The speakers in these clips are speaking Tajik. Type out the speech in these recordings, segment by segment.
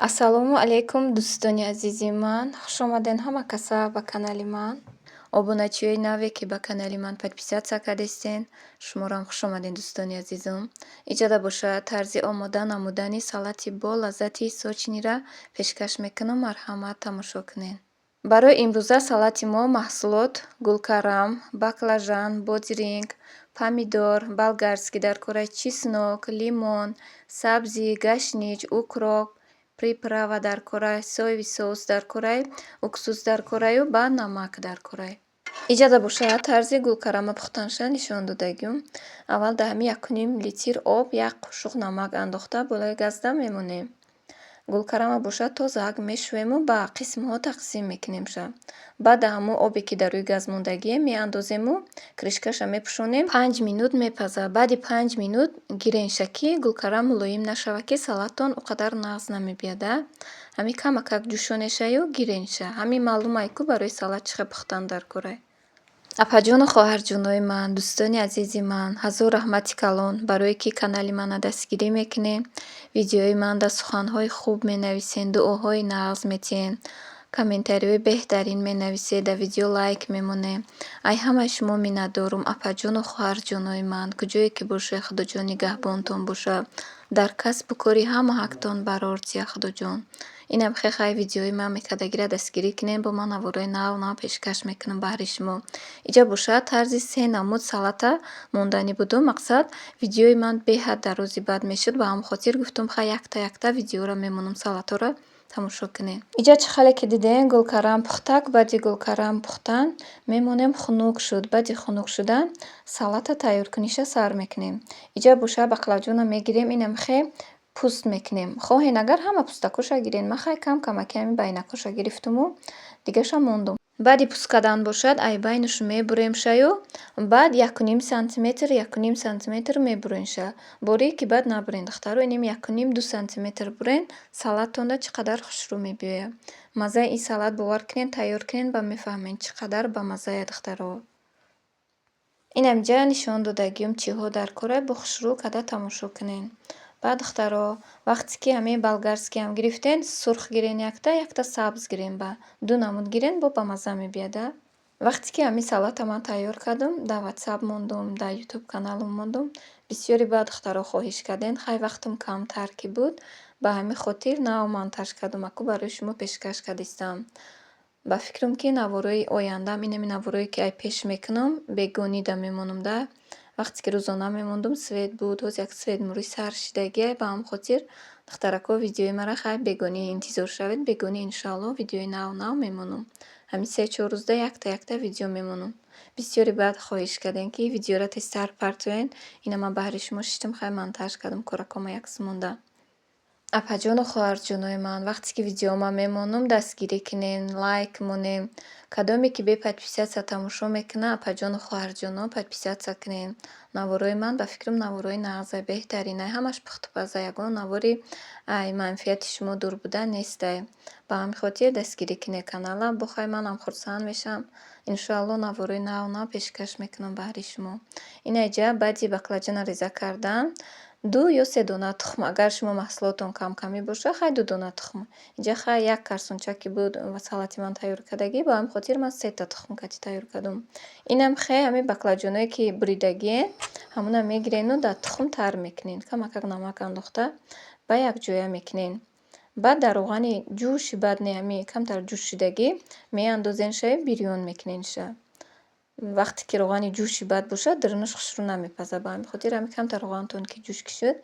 Ассалому алайкум, дӯстони азизи ман. Хушомаден ҳама каса ба канали ман. Обуначиёи наве, ки ба канали ман подписаться кардестен, шуморам хушомаден, дӯстони азизум. Иҷода бошад, тарзи омода намудани салати бо лаззати сочный ра пешкаш мекунам. Марҳамат, тамошо кунед. Барои имрӯза салати мо маҳсулот: гулкарам, баклажан, бодиринг, помидор болгарский дар кораи, чеснок, лимон, сабзӣ, гашнич, укроп, приправа дар корай, соевый соус дар корай, уксус дар кораю ба намак дар корай. Иҷода бошад, тарзи гулкарама пухтанша нишон додагиюм. Аввал дар ҳамин 1,5 литр об як қошуқ намак андохта, болои газда мемонем. Гулкарама бошад, тозаак мешӯему ба қисмҳо тақсим мекунемша. Баъд дар ҳамон обе, ки дар рӯи газ мондагие, меандозему крышка ша мепӯшонем, 5 минут мепазад. Баъди 5 минут гиренша, ки гулкарам мулоим нашавад, ки салаттон о қадар нағз намебиёда. Ҳамин камакак ҷӯшонешаю гиренша. Ҳамин маълумае ку, барои салат чӣ хел пухтан дар корай. Апаҷону хоҳарҷонои ман, дӯстони азизи ман, ҳазор раҳмати калон, барое ки канали мана дастгирӣ мекунед, видеои манда суханҳои хуб менависен, дуоҳои нағз метиҳен, комментариҳои беҳтарин менависед, дар видео лайк мемонед. Ай ҳамаи шумо миннатдорум, апаҷону хоҳарҷонои ман. Куҷое ки бошед, Худоҷон нигаҳбонтон бошад. Дар касбу кори ҳама ҳақтон барор тия, Худоҷон. Инам хехай видеои ман мекардагиро дастгирӣ кунед, бо ман навораи нав нав пешкаш мекунам баҳри шумо. Иҷа бошад, тарзи се намуд салата монданӣ будум. Мақсад, видеои ман беҳад дарози бад мешуд, ба ҳамон хотир гуфтум, хай, якта якта видеоро мемонам, салатҳоро тамошо кунед. Иҷа чӣ хеле ки дидем, гулкарам пухтак. Баъди гулкарам пухтан мемонем, хунук шуд. Баъди хунук шудан салата тайёркуниша сар мекунем. Иҷа бошад, баклажонро мегирем, инам хе пӯст мекунем. Хоҳен агар, ҳама пӯстакоша гирен. Ман хай кам камаки ҳамин байнакоша гирифтуму дигаша мондум. Баъди пӯст кардан бошад, ай байнуш мебуремшаю, баъд 1,5 сантиметр, 1,5 сантиметр мебуренша. Борик ки баъд набурен, духтаро, инем 1,5-2 сантиметр бурен, салаттонда чӣ қадар хушрӯ мебиёяд. Маззаи ин салат, бовар кунед, тайёр кунед ба мефаҳмед, чӣ қадар бамаззая, духтаро. Инам ҷа нишон додагиюм, чиҳо дар корай, бо хушрӯ карда тамошо кунед. Баъд, духтаро, вақте ки ҳамин болгарский ам гирифтен, сурх гирен якта, якта сабз гирен, ба ду намуд гирен, бо бамазза мебиёд. Вақте ки ҳамин салата ман тайёр кардам, дар ватсап мондум, дар ютуб каналам мондум, бисёре баъд духтаро хоҳиш карден. Хай, вақтам камтар ки буд, ба ҳамин хотир нав монтаж кардам, аку барои шумо пешкаш кардистам. Ба фикрам, ки наворои ояндаам, инами наворое, ки ай пеш мекунам, бегонида мемонам да. Вақте ки рӯзона мемондум, свет буд, ҳоз як свет мурӣ сар шидагиай, ба ҳамон хотир, духтарако, видеои мара хай бегонӣ интизор шавед, бегонӣ, иншоаллоҳ, видеои нав нав мемонам. Ҳамин 3-4 рӯзда якта якта видео мемонам. Бисёре баъд хоҳиш кардем, ки видеоро тезтар партоен. Ина ман баҳри шумо шиштам, хай, монтаж кардам, коракома якс монда. Апаҷону хоҳарҷонои ман, вақте ки видеома мемонам, дастгирӣ кунен, лайк монем. Кадоме ки бе подписаться тамошо мекунад, апаҷону хоҳарҷоно, подписаться кунен. Наворои ман, ба фикрам, наворои нағзай, беҳтаринай, ҳамаш пухтупаза, ягон навори ай манфиати шумо дур буда нестай. Ба ҳамин хотир дастгирӣ кунед канала, бо хай манам хурсанд мешавам. Иншоаллоҳ, наворои нав нав пешкаш мекунам баҳри шумо. Ина иҷа баъди баклажана реза кардан, ду ё се дона тухм, агар шумо маҳсулотон камкамӣ бошад, хай, ду дона тухм. Инҷа хай як карсонча ки буд салати ман тайёр кардагӣ, ба ҳамин хотир ман сета тухм кати тайёр кардам. Инам хе ҳамин баклажоное, ки буридагие, ҳамона мегирену дар тухм тар мекунед, камакак намак андохта ба якҷоя мекунед. Баъд дар равғани ҷӯши, баъд не, ҳамин камтар ҷӯшидагӣ меандозеншаю бирён мекуненша. Вақте ки равғани ҷӯши бад бошад, дарунаш хушрӯ намепазад. Ба ҳамин хотир ҳамин камтар равғанатон ки ҷӯш ки шуд,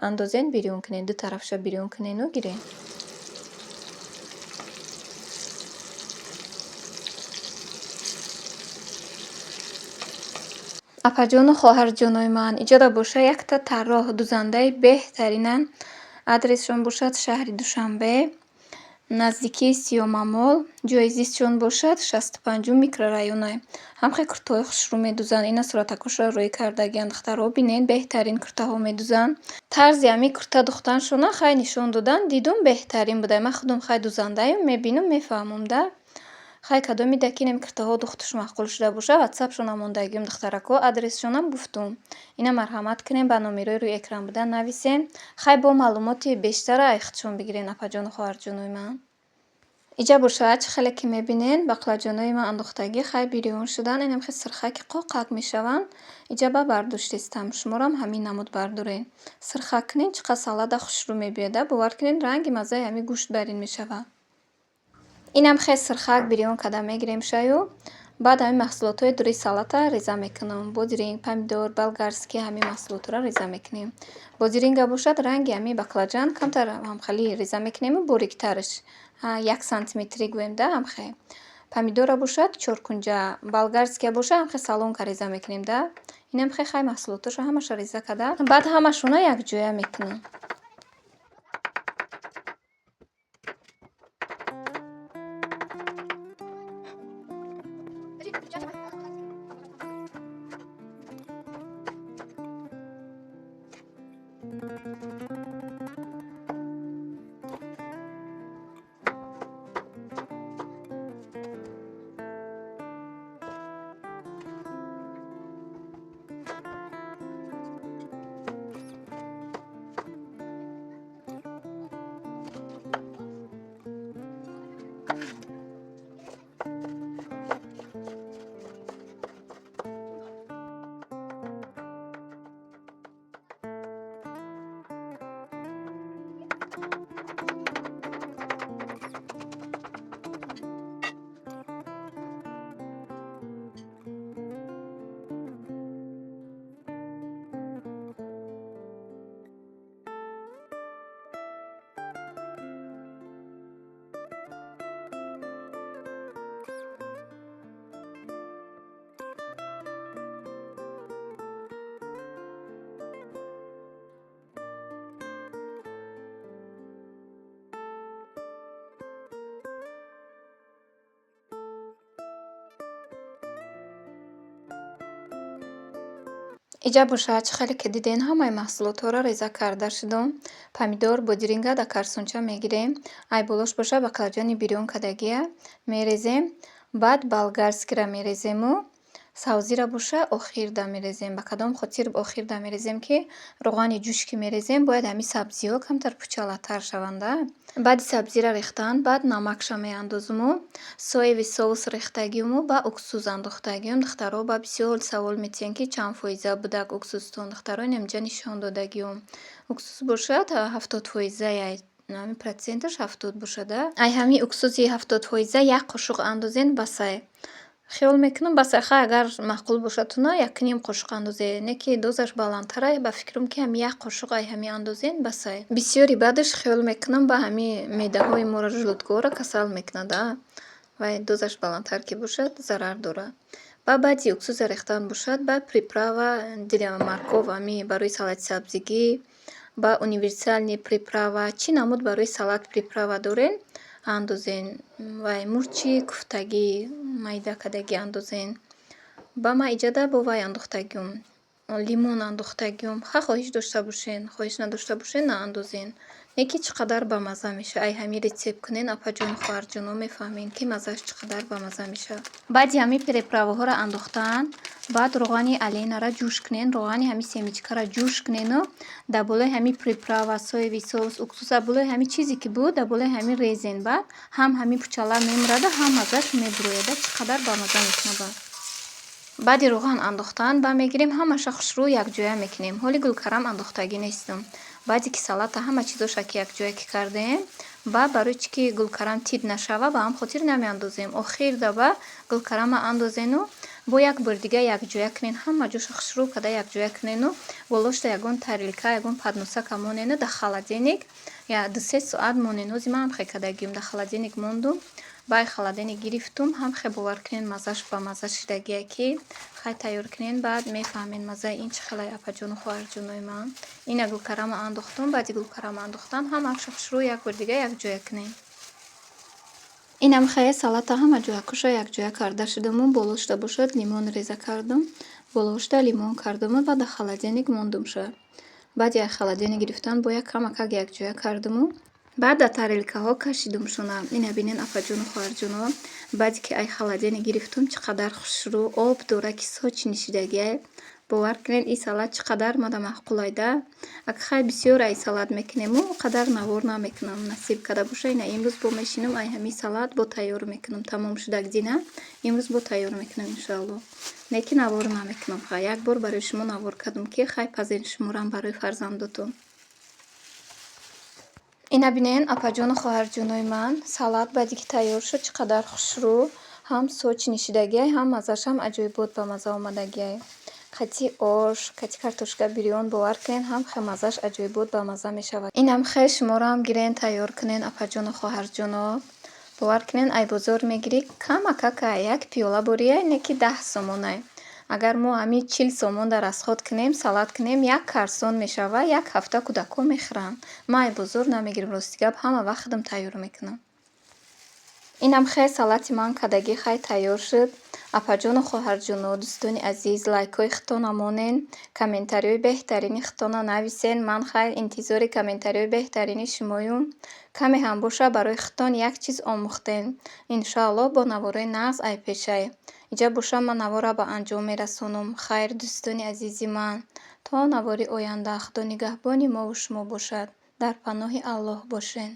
андозен, бирён кунед, ду тарафша бирён кунену гирен. Апаҷону хоҳарҷонои ман, иҷода боша, якта тарроҳ дузандаи беҳтаринанд. Адресшон бошад шаҳри Душанбе, наздикии Сиёмамол, ҷойи зистшон бошад 65-ум микрорайонай. Ҳамхел куртаҳои хушрӯ медузанд. Ина суратакошро рӯй кардагиянд. Духтаро, бинед, беҳтарин куртаҳо медузанд. Тарзи ҳамин курта духтаншона хай нишон додан, дидум, беҳтарин буда. Ман худам хай дузандаем, мебинам, мефаҳмам да. Хай, кадоми даки инами киртаҳо духтуш маъқул шуда боша, ватсапшона мондагиюм, духтарако, адресшонам гуфтум. Ина марҳамат кунем, ба номерои рӯи экран буда нависем. Хай, бо маълумоти бештара ай худшон бигирен, апаҷону хоҳарҷонои ман. Иҷа бошад, чӣ хеле ки мебинен, бақлаҷонои ман андохтагӣ, хай, бирён шудан, инам хел сирхаки қоқак мешаванд. Иҷа ба бардоштестам. Шуморам ҳамин намуд бардорен. Сирхак кунен, чӣ қадр салата хушрӯ мебиёда. Бовар кунед, ранги маззаи ҳамин гӯшт барин мешавад. Инам хел сирхак бирён карда мегирем шаю. Баъд ҳамин маҳсулотҳои дури салата реза мекунам. Бодиринг, помидор, болгарский, ҳамин маҳсулотҳоро реза мекунем. Бодиринга бошад, ранги ҳамин баклажан камтар ҳамхелӣ реза мекунему, бориктараш, 1 сантиметрӣ гӯем да, ҳамхе. Помидора бошад, чоркунҷа, болгарския бошад, ҳамхе соломка реза мекунем да. Инам хе, хай, маҳсулотҳошо ҳамаша реза карда, баъд ҳамашона якҷоя мекунам. Иҷа бошад, чӣ хеле ки диден, ҳамаи маҳсулотҳоро реза карда шудум. Помидор, бодиринга дар карсонча мегирем. Ай болош боша, баклажани бирён кардагия мерезем. Баъд болгарскийра мерезему савзира боша, охирда мерезем. Ба кадом хотир охирда мерезем? Ки роғани ҷӯш ки мерезем, бояд ҳамин сабзиҳо камтар пучалатар шаванд. Баъди сабзира рехтан, баъд намакша меандозуму соевый соус рехтагиуму ба уксус андохтагиум. Духтаро, ба бисёр савол метиҳанд, ки чанд фоиза будак уксустон. Духтаро, инамҷа нишон додагиум. Уксус бошад, 70 фоизая, ҳамин проценташ 70 бошада. Ай ҳамин уксуси 70 фоиза як қошуқ андозен, басай. Хиёл мекунам, басай. Хай, агар маъқул бошадтуна, якним қошуқ андозед. Не ки дозаш баландтара, ба фикрам, ки ҳамин як қошуқ ай ҳамин андозен, басай. Бисёри баъдаш, хиёл мекунам, ба ҳамин меъдаҳои моро, желудкҳоро касал мекунад. Вай дозаш баландтар ки бошад, зарар дорад. Ба баъди уксуса рехтан бошад, ба приправа для морков, ҳамин барои салати сабзигӣ, ба универсальный приправа, чӣ намуд барои салат приправа дорен, андозен. Вай мурчи куфтагӣ майда кардагӣ андозен. Ба ман иҷада бо вай андохтагиум, лимон андохтагиум. Ха, хоҳиш дошта бошен, хоҳиш надошта бошен, наандозен. Не ки чӣ қадар бамазза мешавад. Ай ҳамин рецепт кунен, апаҷону хоҳарҷоно, мефаҳмем, ки маззааш чӣ қадар бамазза мешавад. Баъди ҳамин приправаҳоро андохтан, баъд роғани Оленара ҷӯш кунен, роғани ҳамин семечкаро ҷӯш кунену дар болои ҳамин приправа, соевый соус, уксус, дар болои ҳамин чизе ки буд, дар болои ҳамин резен. Баъд ҳам ҳамин пучала мемираду, ҳам маззаш мебурояда. Чӣ қадар бамазза мекунад. Баъд баъди роған андохтан, ба мегирем, ҳамаша хушрӯ якҷоя мекунем. Ҳоли гулкарам андохтагӣ нестам. Баъде ки салата ҳама чизоша ки якҷоя ки кардем, ба барои чӣ ки гулкарам тит нашава, ба ҳам хотир намеандозем. Охирда ба гулкарама андозену бо як бори дига якҷоя кунен, ҳама ҷоша хушрӯ карда якҷоя кунену болошта ягон тарелка, ягон подносака монену дар холодильник 2-3 соат монен. Ҳози ман ҳам хел кардагиюм, дар холодильник мондум, баъд холодильник гирифтум. Ҳам хел, бовар кунед, маззаш бамазза шидагие, ки хай, тайёр кунед, баъд мефаҳмед, маззаи ин чӣ хелай, апаҷону хоҳарҷонои ман. Ина гулкарама андохтум. Баъди гулкарама андохтан, ҳамаашо хушрӯ як бори дига якҷоя кунед. Инам хел салата ҳама ҷоякоша якҷоя карда шудуму болошта бошад, лимон реза кардум, болошта лимон кардуму ва дар холодильник мондумша. Баъди аз холодильник гирифтан, бо як камакак якҷоя кардуму. Баъд дар тарелкаҳо кашидумшона. Ина бинен, апаҷону хоҳарҷоно, баъде ки ай холодильник гирифтум, чӣ қадар хушрӯ, об дора, ки сочный шидагиай. Бовар кунед, ин салат чӣ қадар мада маъқулай да. Ак хай, бисёр ай салат мекунему, қадар навор намекунам. Насиб карда боша, ина имрӯз бо мешинам, ай ҳамин салат бо тайёр мекунам. Тамом шудак дина, имрӯз бо тайёр мекунам, иншоалло. Лекин навор намекунам. Хай, як бор барои шумо навор кардам, ки хай, пазен шуморам барои фарзандотон. Ина бинен, апаҷону хоҳарҷонои ман, салат баъде ки тайёр шуд, чӣ қадар хушрӯ, ҳам сочный шидагиай, ҳам маззаашам аҷоибот ба мазза омадагиай. Қати ош, қати картошка бирён, бовар кунед, ҳам хел маззааш аҷоибот ба мазза мешавад. Инам хел шуморо гирен, тайёр кунен, апаҷону хоҳарҷоно. Бовар кунед, ай бозор мегирӣ, камакака як пиёла борияй, не ки 10 сомонай. Агар мо ҳамин 40 сомон дар расход кунем, салат кунем, як карсон мешава, як ҳафта кӯдакҳо мехӯранд. Ман ай бозор намегирам, рости гап, ҳама вақт худам тайёр мекунам. Инам хел салати ман кадагӣ хай тайёр шуд. Апаҷону хоҳарҷоно, дӯстони азиз, лайкҳои худтона монен, комментариҳои беҳтарини худтона нависен. Ман хай интизори комментариҳои беҳтарини шумоюм. Каме ҳам боша, барои худтон як чиз омӯхтем. Иншоаллоҳ, бо наворҳои нағз ай пешай. Иҷа боша, ман наворро ба анҷом мерасонам. Хайр, дӯстони азизи ман, то навори оянда Худо нигаҳбони мову шумо бошад. Дар паноҳи Аллоҳ бошен.